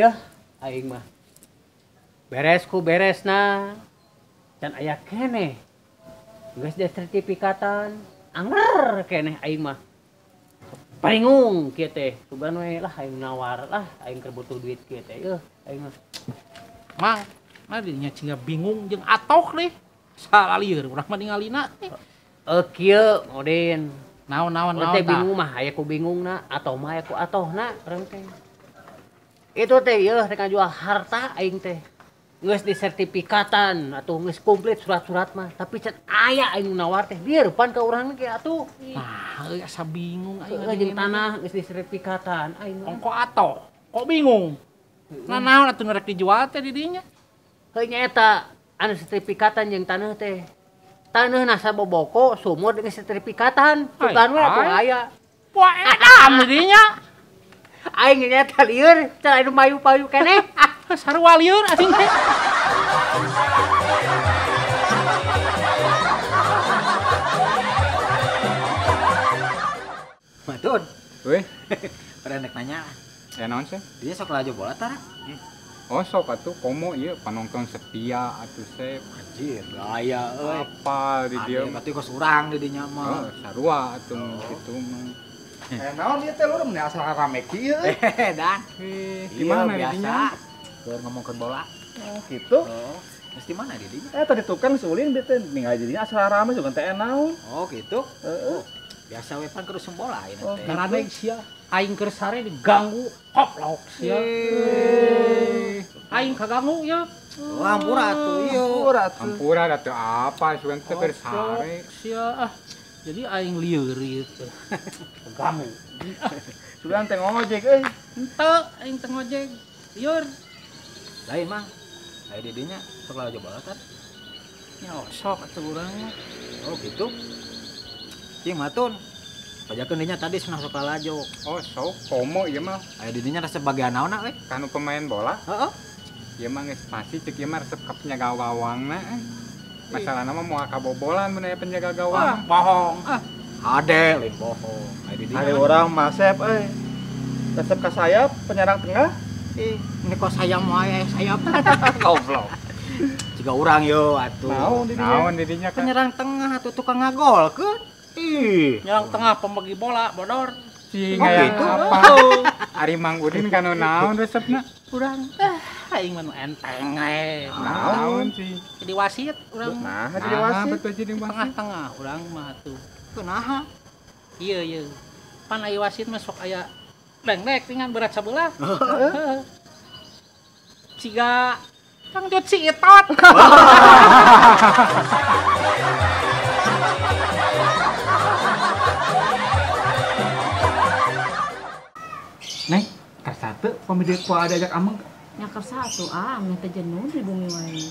Ya, aing mah. Beres ku beresna. Can aya keneh. Geus sertifikatan, anger keneh aing mah. Paringung kieu teh. Sugan we lah aing nawar lah, aing keur butuh duit kieu teh. Euh, aing mah. Mang, mah dinya cingga bingung jeung atoh deh. Salah lieur urang mah ningalina teh. Kieu Odin. Naon-naon naon teh bingung mah aya ku bingungna atau mah aya ku atohna urang teh. Itu teh yeuh rek ngajual harta aing teh. Geus disertifikatan atuh geus komplit surat-surat mah, tapi can aya aing nawar teh lieur pan ka urang ge atuh. Nah, euy asa bingung aing jeung tanah geus disertifikatan aing. Ongko atoh, kok bingung? Nah naon atuh rek dijual teh di dinya? Heuh nya eta anu sertifikatan jeung taneuh teh. Taneuh saboboko sumur geus sertifikatan, sugan we atuh aya. Wah edan di dinya. Aing nya eta lieur, can anu mayu-payu keneh. Sarua lieur asing teh. Matun. Weh, pada nek nanya. Ya naon sih? Dia sok laju bola tara. Oh sok atuh komo ieu panonton setia atuh sep. Anjir, gaya euy. Apa di dieu? Berarti kos urang di dinya mah. Oh, sarua atuh kitu mah. Naon ieu teh lur mun asal rame kieu euy. Dan. Di mana di dinya? Keur ngomongkeun bola. Oh, gitu. Oh, mesti mana di dinya? Tadi tukang sulin dia teh ningali jadinya asal rame juga teh naon. Oh, gitu. Heeh. Biasa we pan keur usum bola ieu teh. Karena sia aing keur sare diganggu koplok sia. Aing kaganggu ya. Oh, ampura atuh ieu. Ampura atuh. Ampura atuh apa sugan teh keur sare sia ah. Jadi aing lieur ieu teh. Kaganggu. Sugan teh ngojek euy. Henteu aing teh ngojek. Lieur. Lain mah. Aya di dinya sok lalajo bola kan? Ya sok atuh urang mah. Oh gitu. Cing matun. Pajakeun dinya tadi sunah sok lalajo. Oh sok komo ieu mah. Aya di dinya resep bagian naonna we? Kanu pemain bola? Heeh. Ieu mah geus pasti cek ieu mah resep ka penjaga gawangna. Masalahna mah moal kabobolan mun aya penjaga gawang. Ah, bohong. Ah, ade lain bohong. Aya di dinya. Aya urang masep euy. Resep ka sayap penyerang tengah. Ih, ini kok sayap wae sayap. Goblok. Jika urang yo atuh. Naon di dinya penyerang tengah atuh tukang ngagolkeun. Ih, penyerang tengah pembagi bola bodor. Cing aya apa? Ari Mang Udin kanu naon resepna? Urang aing mah nu enteng we. Naon sih? Jadi wasit urang. Nah, jadi wasit. Betul jadi wasit. Tengah-tengah urang mah atuh. Kunaha? Iya ieu. Pan aya wasit mah sok aya lengek dengan berat sebelah. Ciga Kang Jot si Itot. Neng, karsate pamidek ku ada ajak ameng. Nya karsatu ah, ameng teh jenuh di bumi wae.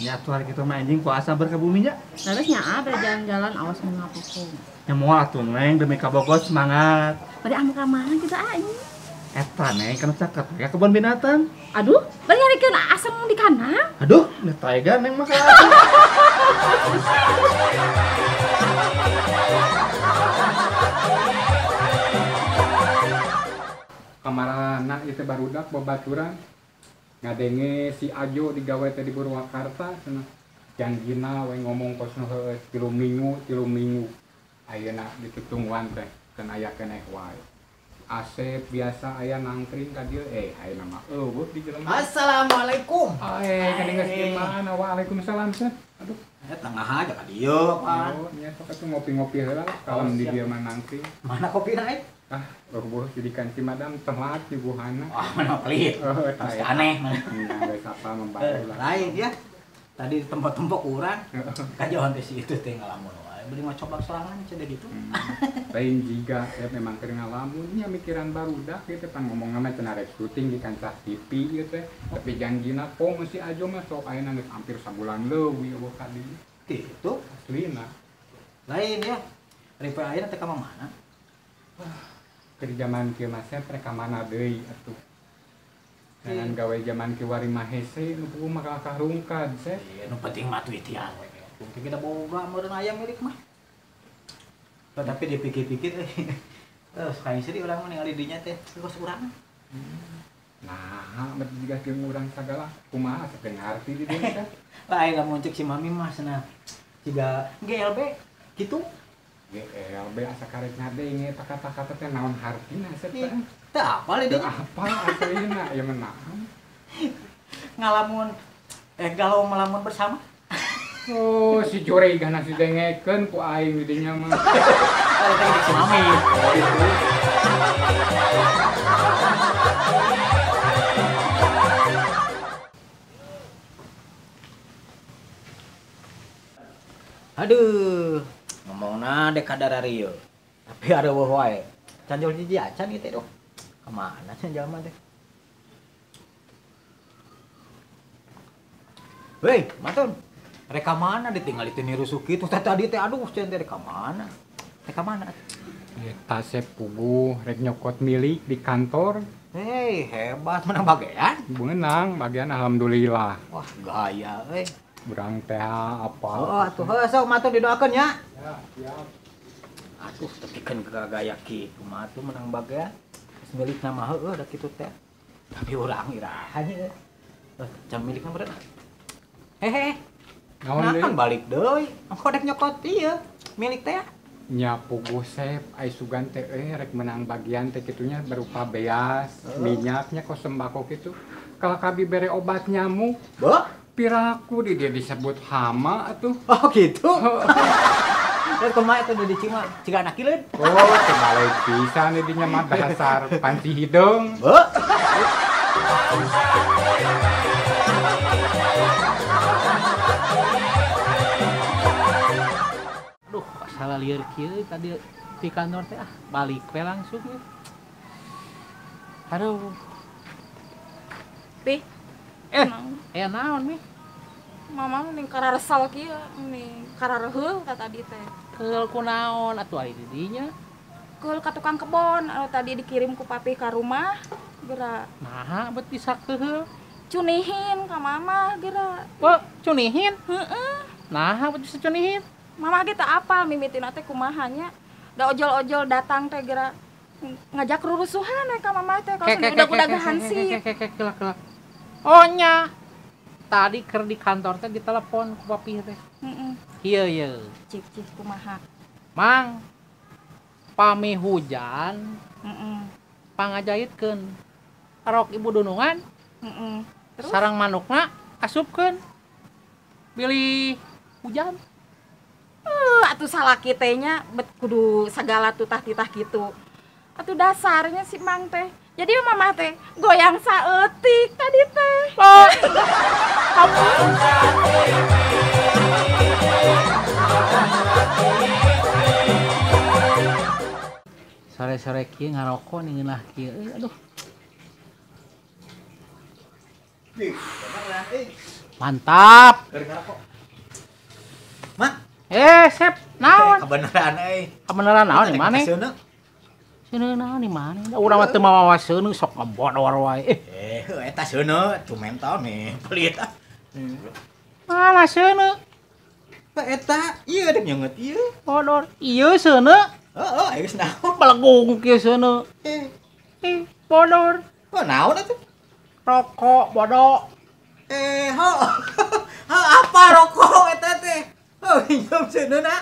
Nya atuh hari kitu mah anjing ku asa ber ka bumi nya. Terus nya ada jalan-jalan awas mengapoko. Nya moal atuh Neng demi ka Bogor semangat. Bade ameng ka mana kita anjing? Eta Neng kan caket ka kebun binatang. Aduh, bari nyarikeun asem di kandang. Aduh, nya taiga Neng mah. Kamarana ieu teh barudak babaturan ngadenge si Ajo digawe teh di Purwakarta cenah janjina we ngomong kos nu heueuh 3 minggu ayeuna ditutungguan teh can aya keneh wae. Asep biasa aya nangkring ka dieu ayeuna mah eueuh di jelema. Assalamualaikum. Kan geus di mana? Waalaikumsalam Sep. Aduh, tengah aja ka dieu pan. Oh, nya sok atuh ngopi-ngopi heula kalem di dieu mah nangkring. Mana kopina euy? Ah, eueuh jadikan si madam telat nyuguhana. Wah, mana pelit. Pasti aneh mana. Nya geus apa membae lah. Lain ya. Tadi tempat-tempat urang kajauhan teh si itu teh ngalamun wae. Beli ngocoblak sorangan cenah gitu. Lain jiga ya memang keur ngalamun nya mikiran barudak kieu teh pan ngomongna mah cenah rek syuting di kancah TV ieu teh. Tapi janjina komo si Ajo mah sok ayeuna geus hampir sabulan leuwih eueuh ka dieu. Kitu aslina. Lain ya. Ripe ayeuna teh ka mana? Keur jaman kieu mah sep rek ka mana deui atuh. Jangan gawe jaman kieu wari mah hese nu puguh mah kalakah rungkad sep. Iya, nu penting mah duit ya we. Mungkin kita boga meureun aya milik mah. Tapi dipikir-pikir terus kayak sedih urang mah ningali dinya teh kos urang. Nah, bet jiga jeung urang sagala kumaha teu ngarti di dieu teh. Lain lamun cek si mami mah cenah jiga GLB kitu. GLB asa karek ngadenge eta kata-kata teh naon hartina sep teh. Teu apal deui. Teu apal aslina ieu mah naon. Ngalamun galau melamun bersama. Oh, si juregana si dengekeun ku aing di dinya mah. Teh si mami. Oh, itu. Aduh, ngomongna dek kadararieu. Tapi areueuh wae. Can jol hiji acan ieu teh duh. Kamana cenah jalma teh? Weh, Matun. Rek ka mana ditinggal itu nirusuh kitu teh tadi teh aduh cenah teh rek ka mana? Rek ka mana? Eta sep puguh rek nyokot milik di kantor. Hei, hebat menang bagian. Menang bagian alhamdulillah. Wah, gaya euy. Urang teh apa? Oh, atuh heuh sok Matun didoakeun nya. Ya, siap. Atuh tepikeun ka gaya kitu mah atuh menang bagian. Geus milikna mah heueuh da kitu teh. Tapi urang iraha nya. Can milikna meureun. Hehe. Naon deui? Naon balik deui. Engko dek nyokot ieu milik teh. Nya puguh sep ai sugan teh rek menang bagian teh kitunya berupa beas, minyaknya kos sembako kitu. Kalau kabi bere obat nyamuk, Beuh. Piraku di dia disebut hama atuh. Oh gitu. Terus kumaha eta di cima ciga anak kileun. Oh, kebalik pisan di dinya mah dasar panci hideung. Beuh. Aduh, salah lieur kieu tadi di kantor teh ah, balik we langsung ya. Aduh. Pi. Naon mi? Mama mending kararesal kieu, mending karareheul ka tadi teh. Keul kunaon atuh ari di dinya? Keul ka tukang kebon, anu tadi dikirim ku papi ka rumah, geura. Naha bet bisa keheul? Cunihin ka mama geura. Wah, cunihin? Heeh. Naha bet bisa cunihin? Mama ge teu apal mimitina teh kumaha nya. Da ojol-ojol datang teh geura ngajak rurusuhan we ka mama teh kalau udah-udah hansip. Kela. Oh nya. Tadi keur di kantor teh ditelepon ku papi teh. Heeh. Ieu ieu. Cik-cik kumaha? Mang, pami hujan. Heeh. Pangajaitkeun. Rok ibu dunungan. Heeh. Terus sarang manukna asupkeun. Bilih hujan. Atuh salaki teh nya bet kudu sagala tutah-titah kitu. Atuh dasarnya si Mang teh. Jadi mama teh goyang saeutik tadi teh. Oh. Sore-sore kieu ngarokok ngeunah kieu. Aduh. Mantap. Mak. Sep, naon? Kebenaran euy. Kebenaran naon di mana? Seuneu naon di mana? Urang mah teu mawa seuneu sok ngebodor wae. Eta seuneu tuh mental nih, pelit ah. Mana seuneu? Eta ieu dek nyeungeut ieu. Bodor. Ieu seuneu. Heeh, geus naon? Belegung kieu seuneu. Bodor. Kok naon atuh? Rokok bodoh. Ho. Apa rokok eta teh? Oh, minum seuneu na.